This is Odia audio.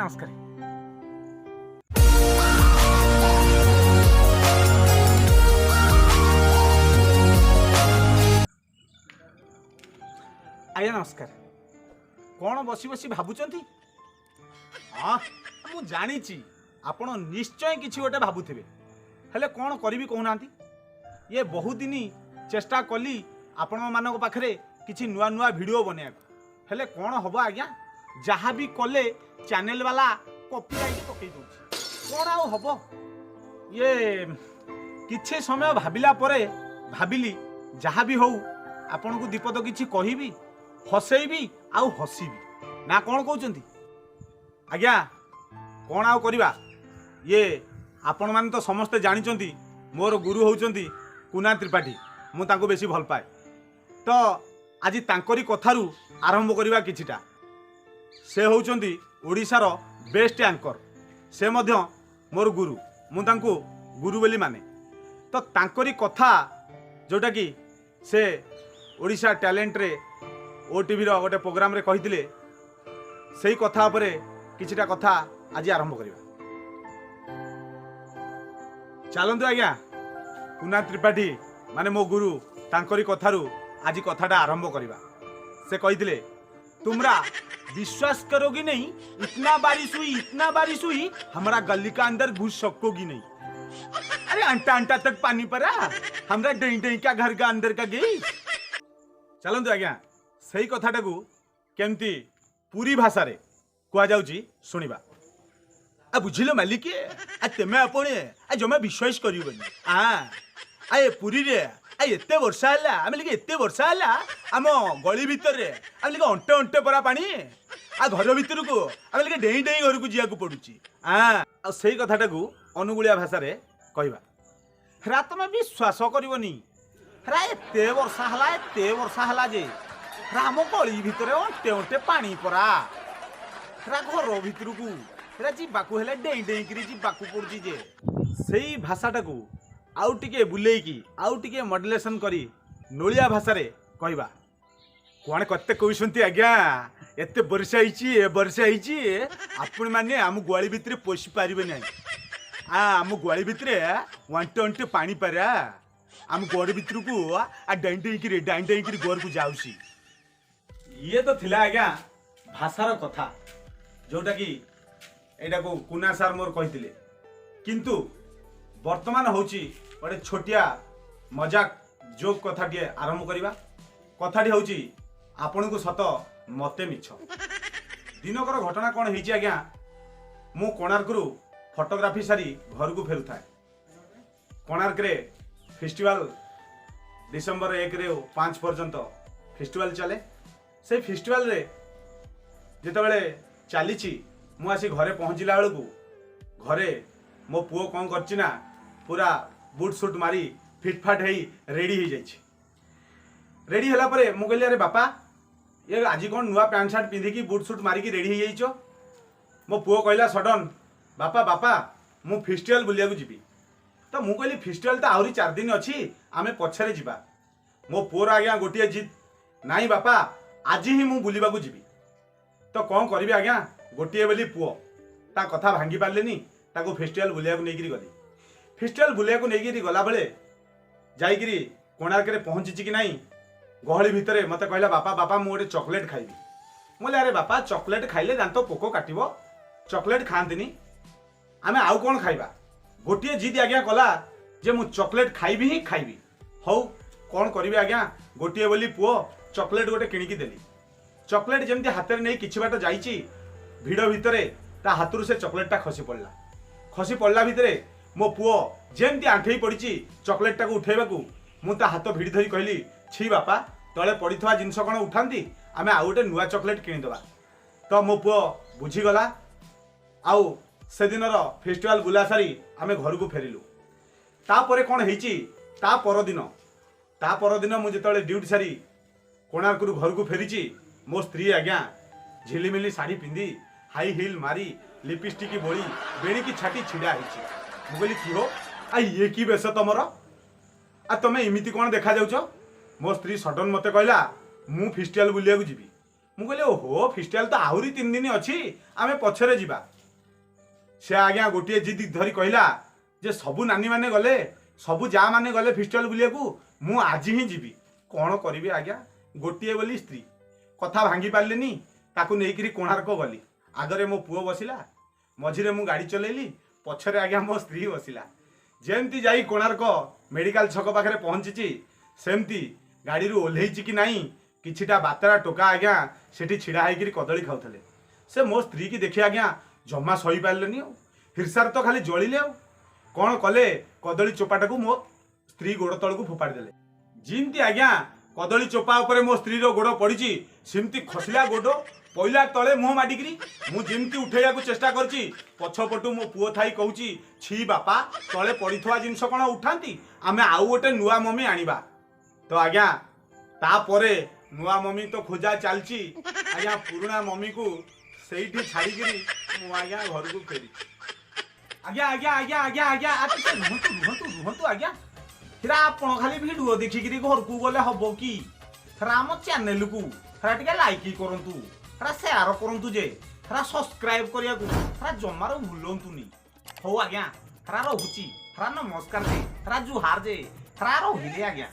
ନମସ୍କାର। ଆଜ୍ଞା ନମସ୍କାର। କ'ଣ ବସି ବସି ଭାବୁଛନ୍ତି? ହଁ, ମୁଁ ଜାଣିଛି ଆପଣ ନିଶ୍ଚୟ କିଛି ଗୋଟେ ଭାବୁଥିବେ। ହେଲେ କ'ଣ କରିବି କହୁନାହାନ୍ତି? ଇଏ ବହୁତ ଦିନ ଚେଷ୍ଟା କଲି ଆପଣମାନଙ୍କ ପାଖରେ କିଛି ନୂଆ ନୂଆ ଭିଡ଼ିଓ ବନେଇବାକୁ। ହେଲେ କ'ଣ ହେବ ଆଜ୍ଞା, ଯାହା ବି କଲେ ଚ୍ୟାନେଲ ବାଲା କପିରାଇଟ୍ ପକେଇ ଦେଉଛି। କ'ଣ ଆଉ ହେବ? ଇଏ କିଛି ସମୟ ଭାବିଲା ପରେ ଭାବିଲି, ଯାହା ବି ହଉ ଆପଣଙ୍କୁ ଦିପଦ କିଛି କହିବି, ହସେଇବି ଆଉ ହସିବି ନା କ'ଣ କହୁଛନ୍ତି ଆଜ୍ଞା? କ'ଣ ଆଉ କରିବା? ଇଏ ଆପଣମାନେ ତ ସମସ୍ତେ ଜାଣିଛନ୍ତି, ମୋର ଗୁରୁ ହେଉଛନ୍ତି କୁନା ତ୍ରିପାଠୀ। ମୁଁ ତାଙ୍କୁ ବେଶୀ ଭଲ ପାଏ। ତ ଆଜି ତାଙ୍କରି କଥାରୁ ଆରମ୍ଭ କରିବା କିଛିଟା। ସେ ହେଉଛନ୍ତି ଓଡ଼ିଶାର ବେଷ୍ଟ ଆଙ୍କର। ସେ ମଧ୍ୟ ମୋର ଗୁରୁ। ମୁଁ ତାଙ୍କୁ ଗୁରୁ ବୋଲି ମାନେ। ତ ତାଙ୍କରି କଥା, ଯେଉଁଟାକି ସେ ଓଡ଼ିଶା ଟ୍ୟାଲେଣ୍ଟରେ ଓଟିଭିର ଗୋଟେ ପ୍ରୋଗ୍ରାମରେ କହିଥିଲେ, ସେଇ କଥା ଉପରେ କିଛିଟା କଥା ଆଜି ଆରମ୍ଭ କରିବା। ଚାଲନ୍ତୁ ଆଜ୍ଞା, କୁନା ତ୍ରିପାଠୀ ମାନେ ମୋ ଗୁରୁ, ତାଙ୍କରି କଥାରୁ ଆଜି କଥାଟା ଆରମ୍ଭ କରିବା। ସେ କହିଥିଲେ, "तुमरा विश्वास करोगी नहीं, इतना बारिश हुई, इतना बारिश हुई, हमारा गली का अंदर घुस सकोगी नहीं। अरे, अंटा अंटा तक पानी पड़ा, हमरा डई डई का घर का अंदर का गई।" ଚାଲନ୍ତୁ ଆଜ୍ଞା, ସେଇ କଥାଟାକୁ କେମିତି ପୁରୀ ଭାଷାରେ କୁହାଯାଉଛି ଶୁଣିବା। ଆ ବୁଝିଲ ମାଲିକ, ଆ ତେମେ ଆପଣ ଆ ଜମା ବିଶ୍ୱାସ କରିବନି। ଆ ଏ ପୁରୀରେ ଆ ଏତେ ବର୍ଷା ହେଲା, ଆମେ ଲିକେ ଏତେ ବର୍ଷା ହେଲା, ଆମ ଗଳି ଭିତରେ ଆମେ ଲିକେ ଅଣ୍ଟେ ଅଣ୍ଟେ ପରା ପାଣି। ଆ ଘର ଭିତରକୁ ଆମେ ଲିକେ ଡେଇଁ ଡେଇଁ ଘରକୁ ଯିବାକୁ ପଡୁଛି। ଆଉ ସେଇ କଥାଟାକୁ ଅନୁଗୁଳିଆ ଭାଷାରେ କହିବା। ହେରା ତମେ ବିଶ୍ୱାସ କରିବନି, ହେରା ଏତେ ବର୍ଷା ହେଲା, ଏତେ ବର୍ଷା ହେଲା ଯେ ହେରା ଆମ ଗଳି ଭିତରେ ଅଣ୍ଟେ ଅଣ୍ଟେ ପାଣି ପରା। ହେରା ଘର ଭିତରକୁ ହେରା ଯିବାକୁ ହେଲେ ଡେଇଁ ଡେଇଁକିରି ଯିବାକୁ ପଡୁଛି ଯେ। ସେଇ ଭାଷାଟାକୁ ଆଉ ଟିକେ ବୁଲେଇକି, ଆଉ ଟିକେ ମଡୁଲେସନ୍ କରି ନୋଳିଆ ଭାଷାରେ କହିବା। କ'ଣ କେତେ କହୁଛନ୍ତି ଆଜ୍ଞା? ଏତେ ବର୍ଷା ହେଇଛି, ଏ ବର୍ଷା ହେଇଛି, ଆପଣମାନେ ଆମ ଗୁଆଳି ଭିତରେ ପଶି ପାରିବେ ନାହିଁ। ଆମ ଗୁଆଳି ଭିତରେ ଅଣ୍ଟେ ଅଣ୍ଟେ ପାଣି ପାରା। ଆମ ଘର ଭିତରକୁ ଆ ଡେଇଁ ଡେଇଁକିରି, ଡାଇଁ ଡେଇଁକିରି ଘରକୁ ଯାଉଛି। ଇଏ ତ ଥିଲା ଆଜ୍ଞା ଭାଷାର କଥା, ଯୋଉଟାକି ଏଇଟାକୁ କୁନା ସାର୍ ମୋର କହିଥିଲେ। କିନ୍ତୁ ବର୍ତ୍ତମାନ ହେଉଛି ଗୋଟେ ଛୋଟିଆ ମଜାକ ଜୋକ୍ କଥାଟିଏ ଆରମ୍ଭ କରିବା। କଥାଟି ହେଉଛି ଆପଣଙ୍କୁ ସତ ମତେ ମିଛ। ଦିନକର ଘଟଣା କ'ଣ ହେଇଛି ଆଜ୍ଞା, ମୁଁ କୋଣାର୍କରୁ ଫଟୋଗ୍ରାଫି ସାରି ଘରକୁ ଫେରୁଥାଏ। କୋଣାର୍କରେ ଫେଷ୍ଟିଭାଲ ଡିସେମ୍ବର 1ରୁ 5 ପର୍ଯ୍ୟନ୍ତ ଫେଷ୍ଟିଭାଲ ଚାଲେ। ସେଇ ଫେଷ୍ଟିଭାଲରେ ଯେତେବେଳେ ଚାଲିଛି, ମୁଁ ଆସି ଘରେ ପହଞ୍ଚିଲା ବେଳକୁ ଘରେ ମୋ ପୁଅ କ'ଣ କରିଛି ନା, ପୁରା ବୁଟ୍ ସୁଟ୍ ମାରି ଫିଟଫାଟ୍ ହେଇ ରେଡ଼ି ହେଇଯାଇଛି। ରେଡ଼ି ହେଲା ପରେ ମୁଁ କହିଲି, "ଆରେ ବାପା, ଇଏ ଆଜି କ'ଣ ନୂଆ ପ୍ୟାଣ୍ଟ ସାର୍ଟ ପିନ୍ଧିକି ବୁଟ୍ ସୁଟ୍ ମାରିକି ରେଡ଼ି ହେଇଯାଇଛ?" ମୋ ପୁଅ କହିଲା ସଡନ୍, "ବାପା, ବାପା, ମୁଁ ଫେଷ୍ଟିଭାଲ ବୁଲିବାକୁ ଯିବି।" ତ ମୁଁ କହିଲି, "ଫେଷ୍ଟିଭାଲ ତ ଆହୁରି 4 ଦିନ ଅଛି, ଆମେ ପଛରେ ଯିବା।" ମୋ ପୁଅର ଆଜ୍ଞା ଗୋଟିଏ ଜିଦ୍, "ନାଇଁ ବାପା, ଆଜି ହିଁ ମୁଁ ବୁଲିବାକୁ ଯିବି।" ତ କ'ଣ କରିବି ଆଜ୍ଞା, ଗୋଟିଏ ବୋଲି ପୁଅ, ତା କଥା ଭାଙ୍ଗି ପାରିଲିନି। ତାକୁ ଫେଷ୍ଟିଭାଲ ବୁଲିବାକୁ ନେଇକିରି ଗଲି। ଫେଷ୍ଟିଭାଲ ବୁଲିବାକୁ ନେଇକିରି ଗଲାବେଳେ ଯାଇକିରି କୋଣାର୍କରେ ପହଞ୍ଚିଛି କି ନାହିଁ, ଗହଳି ଭିତରେ ମୋତେ କହିଲା, "ବାପା, ବାପା, ମୁଁ ଗୋଟେ ଚକୋଲେଟ୍ ଖାଇବି।" ମୁଁ କହିଲି, "ଆରେ ବାପା, ଚକୋଲେଟ୍ ଖାଇଲେ ଦାନ୍ତ ପୋକ କାଟିବ, ଚକୋଲେଟ୍ ଖାଆନ୍ତିନି, ଆମେ ଆଉ କ'ଣ ଖାଇବା?" ଗୋଟିଏ ଜିଦ୍ ଆଜ୍ଞା କଲା ଯେ ମୁଁ ଚକୋଲେଟ୍ ଖାଇବି ହିଁ ଖାଇବି। ହଉ, କ'ଣ କରିବି ଆଜ୍ଞା, ଗୋଟିଏ ବୋଲି ପୁଅ, ଚକୋଲେଟ୍ ଗୋଟେ କିଣିକି ଦେଲି। ଚକୋଲେଟ୍ ଯେମିତି ହାତରେ ନେଇ କିଛି ବାଟ ଯାଇଛି, ଭିଡ଼ ଭିତରେ ତା ହାତରୁ ସେ ଚକୋଲେଟ୍ଟା ଖସି ପଡ଼ିଲା। ଖସି ପଡ଼ିଲା ଭିତରେ ମୋ ପୁଅ ଯେମିତି ଆଣ୍ଠେଇ ପଡ଼ିଛି ଚକୋଲେଟ୍ଟାକୁ ଉଠେଇବାକୁ, ମୁଁ ତା ହାତ ଭିଡ଼ି ଧରି କହିଲି, "ଛି ବାପା, ତଳେ ପଡ଼ିଥିବା ଜିନିଷ କ'ଣ ଉଠାନ୍ତି? ଆମେ ଆଉ ଗୋଟେ ନୂଆ ଚକୋଲେଟ୍ କିଣିଦେବା।" ତ ମୋ ପୁଅ ବୁଝିଗଲା। ଆଉ ସେଦିନର ଫେଷ୍ଟିଭାଲ ବୁଲା ସାରି ଆମେ ଘରକୁ ଫେରିଲୁ। ତାପରେ କ'ଣ ହେଇଛି, ତା ପରଦିନ ମୁଁ ଯେତେବେଳେ ଡ୍ୟୁଟି ସାରି କୋଣାର୍କରୁ ଘରକୁ ଫେରିଛି, ମୋ ସ୍ତ୍ରୀ ଆଜ୍ଞା ଝିଲିମିଲି ଶାଢ଼ୀ ପିନ୍ଧି, ହାଇ ହିଲ୍ ମାରି, ଲିପିଷ୍ଟିକ୍ ବୋଳି, ବେଣିକି ଛାଟି ଛିଡ଼ା ହେଇଛି। ମୁଁ କହିଲି, "କି ହୋ, ଆ ଇଏ କି ବେଶ ତମର? ଆ ତମେ ଏମିତି କ'ଣ ଦେଖାଯାଉଛ?" ମୋ ସ୍ତ୍ରୀ ସଡନ୍ ମୋତେ କହିଲା, "ମୁଁ ଫେଷ୍ଟିଭାଲ ବୁଲିବାକୁ ଯିବି।" ମୁଁ କହିଲି, "ଓହୋ, ଫେଷ୍ଟିଭାଲ ତ ଆହୁରି 3 ଦିନ ଅଛି, ଆମେ ପଛରେ ଯିବା।" ସେ ଆଜ୍ଞା ଗୋଟିଏ ଜିଦି ଧରି କହିଲା ଯେ ସବୁ ନାନୀମାନେ ଗଲେ, ସବୁ ଯା ମାନେ ଗଲେ ଫେଷ୍ଟିଭାଲ ବୁଲିବାକୁ, ମୁଁ ଆଜି ହିଁ ଯିବି। କ'ଣ କରିବି ଆଜ୍ଞା, ଗୋଟିଏ ବୋଲି ସ୍ତ୍ରୀ, କଥା ଭାଙ୍ଗି ପାରିଲିନି। ତାକୁ ନେଇକିରି କୋଣାର୍କ ଗଲି। ଆଗରେ ମୋ ପୁଅ ବସିଲା, ମଝିରେ ମୁଁ ଗାଡ଼ି ଚଲେଇଲି, ପଛରେ ଆଜ୍ଞା ମୋ ସ୍ତ୍ରୀ ବସିଲା। ଯେମିତି ଯାଇ କୋଣାର୍କ ମେଡ଼ିକାଲ ଛକ ପାଖରେ ପହଞ୍ଚିଛି, ସେମିତି ଗାଡ଼ିରୁ ଓହ୍ଲେଇଛି କି ନାହିଁ, କିଛିଟା ବାତେରା ଟୋକା ଆଜ୍ଞା ସେଠି ଛିଡ଼ା ହେଇକିରି କଦଳୀ ଖାଉଥିଲେ। ସେ ମୋ ସ୍ତ୍ରୀକି ଦେଖି ଆଜ୍ଞା ଜମା ସହିପାରିଲେନି, ଆଉ ହିର୍ଷାରେ ତ ଖାଲି ଜଳିଲେ। ଆଉ କ'ଣ କଲେ, କଦଳୀ ଚୋପାଟାକୁ ମୋ ସ୍ତ୍ରୀ ଗୋଡ଼ ତଳକୁ ଫୋପାଡ଼ି ଦେଲେ। ଯେମିତି ଆଜ୍ଞା କଦଳୀ ଚୋପା ଉପରେ ମୋ ସ୍ତ୍ରୀର ଗୋଡ଼ ପଡ଼ିଛି, ସେମିତି ଖସିଲା ଗୋଡ଼, ପଇଲା ତଳେ ମୁହଁ ମାଡ଼ିକିରି। ମୁଁ ଯେମିତି ଉଠେଇବାକୁ ଚେଷ୍ଟା କରିଛି, ପଛପଟୁ ମୋ ପୁଅ ଥାଇ କହୁଛି, "ଛି ବାପା, ତଳେ ପଡ଼ିଥିବା ଜିନିଷ କ'ଣ ଉଠାନ୍ତି? ଆମେ ଆଉ ଗୋଟେ ନୂଆ ମମି ଆଣିବା।" ତ ଆଜ୍ଞା ତାପରେ ନୂଆ ମମି ତ ଖୋଜା ଚାଲିଛି ଆଜ୍ଞା। ପୁରୁଣା ମମିକୁ ସେଇଠି ଛାଡ଼ିକିରି ମୁଁ ଆଜ୍ଞା ଘରକୁ ଫେରିଛି। ଆଜ୍ଞା, ଆଜ୍ଞା, ଆଜ୍ଞା, ଆଜ୍ଞା, ଆଜ୍ଞା, ଟିକେ ରୁହନ୍ତୁ, ରୁହନ୍ତୁ, ରୁହନ୍ତୁ ଆଜ୍ଞା। ହେରା ଆପଣ ଖାଲି ଭିଡ଼ିଓ ଦେଖିକିରି ଘରକୁ ଗଲେ ହବ କି? ହେରା ଆମ ଚ୍ୟାନେଲକୁ ହେରା ଟିକେ ଲାଇକ୍ କରନ୍ତୁ, ହେରା ସେୟାର କରନ୍ତୁ ଯେ, ହେରା ସବସ୍କ୍ରାଇବ କରିବାକୁ ହେରା ଜମାରୁ ଭୁଲନ୍ତୁନି। ହଉ ଆଜ୍ଞା, ହେରା ରହୁଛି। ହେରା ନମସ୍କାର ଯେ, ହେରା ଜୁହାର ଯେ, ହେରା ରହିଲି ଆଜ୍ଞା।